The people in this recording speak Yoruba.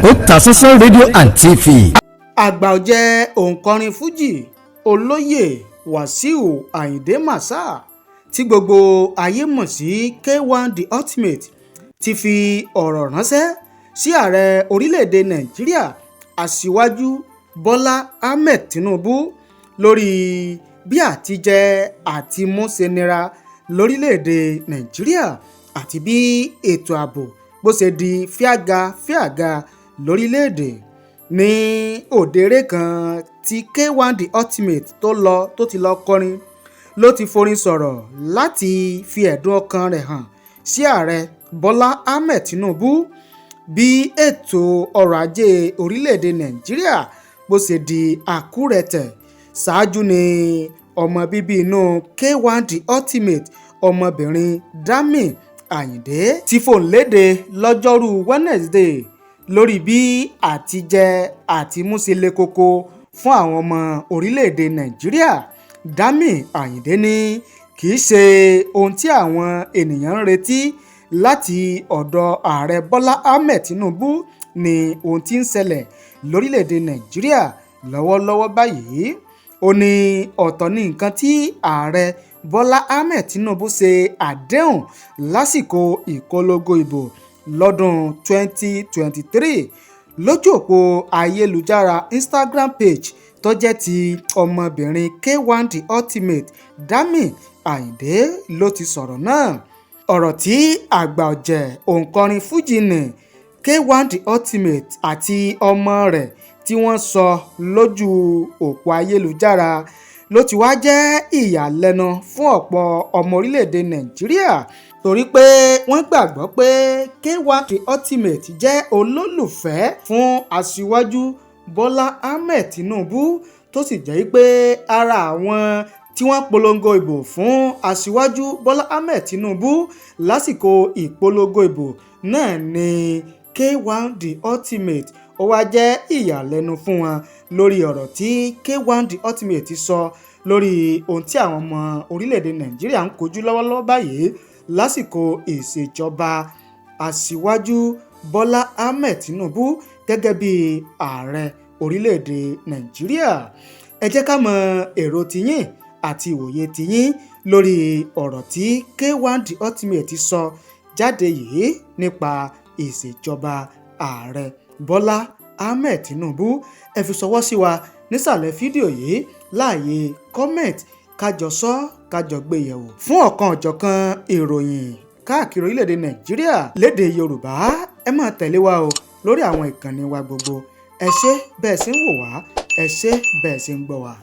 Otasansan rédíò and TV. Àgbà ọ̀jẹ̀ òǹkọrin fuji, Olóyè Wàsíù Ayinde Marshal, tí gbogbo ayé mọ̀ sí K1 De Ultimate, ti fi ọ̀rọ̀ ránṣẹ́ sí ààrẹ orílẹ̀-èdè Nàìjíríà, Aṣíwájú Bọ́lá Ahmed Tinubu, lórí bí àtijẹ àtimu ṣe nira lórílẹ̀-èdè Nàìjíríà àti bí ètò ààbò bó ṣe di fíaga-fíàga lórílẹ̀-èdè. Ní òde eré kan tí K1 De Ultimate tó lọ tó ti lọ́ọ́ kọrin ló ti forin sọ̀rọ̀ láti fi ẹ̀dùn ọkàn rẹ̀ hàn sí Ààrẹ Bọ́lá Ahmed Tinubu bí ètò ọrọ̀ ajé orílẹ̀-èdè Nàìjíríà bó ṣe di àkúrẹ̀tẹ̀. Ṣáájú ni ọmọ bíbí inú K1 De Ultimate, ọmọbìnrin Dami Ayinde, ti fóun lédè lọ́jọ́rùú Wednesday lórí bí àtijẹ àtimu ṣe le koko fún àwọn ọmọ orílẹ̀-èdè Nàìjíríà. Dami Ayinde ní kì í ṣe ohun tí àwọn ènìyàn ń retí láti ọ̀dọ̀ Ààrẹ Bọ́lá Ahmed Tinubu ní ohun tí ń ṣẹlẹ̀ lórílẹ̀-èdè Nàìjíríà lọ́wọ́lọ́wọ́ báyìí. Ó ní ọ̀tọ̀ ní nǹkan tí Ààrẹ Bọ́lá Ahmed Tinubu ṣe àdéhùn lásìkò ìpolongo ìbò lọ́dún 2023. Lójú òpó ayélujára Instagram page tó jẹ́ ti ọmọbìnrin K1 De Ultimate, Dami Ayinde, ló ti sọ̀rọ̀ náà. Ọ̀rọ̀ tí àgbà ọ̀jẹ̀ òǹkọrin fuji ní K1 De Ultimate àti ọmọ rẹ̀ tí wọ́n sọ lójú òpó ayélujára ló ti wá jẹ́ ìyàlẹ́nu fún ọ̀pọ̀ ọmọ orílẹ̀-èdè Nàìjíríà, torí pé wọ́n gbàgbọ́ pé K1 De Ultimate jẹ́ olólùfẹ́ fún Aṣíwájú Bọ́lá Ahmed Tinubu, tó sì jẹ́ pé ara àwọn tí wọ́n polongo ìbò fún Aṣíwájú Bọ́lá Ahmed Tinubu lásìkò ìpolongo ìbò náà ní K1 De Ultimate. Ó wáá jẹ́ ìyàlẹ́nu fún wọn lórí ọ̀rọ̀ tí K1 De Ultimate sọ lórí ohun tí àwọn ọmọ orílẹ̀-èdè Nàìjíríà ń kojú lọ́wọ́lọ́wọ́ báyìí lásìkò ìṣèjọba Aṣíwájú Bọ́lá Ahmed Tinubu gẹ́gẹ́ bí ààrẹ orílẹ̀-èdè Nàìjíríà. Ẹ jẹ́ ká mọ èrò tiyín àti ìwòye tiyín lórí ọ̀rọ̀ tí K1 De Ultimate sọ jáde yìí nípa ìṣèjọba Ààrẹ Bọ́lá Ahmed Tinubu. Ẹ fi ṣọwọ́ sí wa nísàlẹ̀ fídíò yìí láàyè comment, kájọ sọ, kájọ gbé yẹ̀wò. Fún ọ̀kan-ò-jọ̀kan ìròyìn káàkiri orílẹ̀-èdè Nàìjíríà lédè Yorùbá, ẹ máa tẹ̀lé wa o lórí àwọn ìkànnì wa gbogbo. Ẹ ṣé bẹ́ẹ̀ ṣe ń wò wá, ẹ ṣé bẹ́ẹ̀ ṣe ń gbọ́ wá.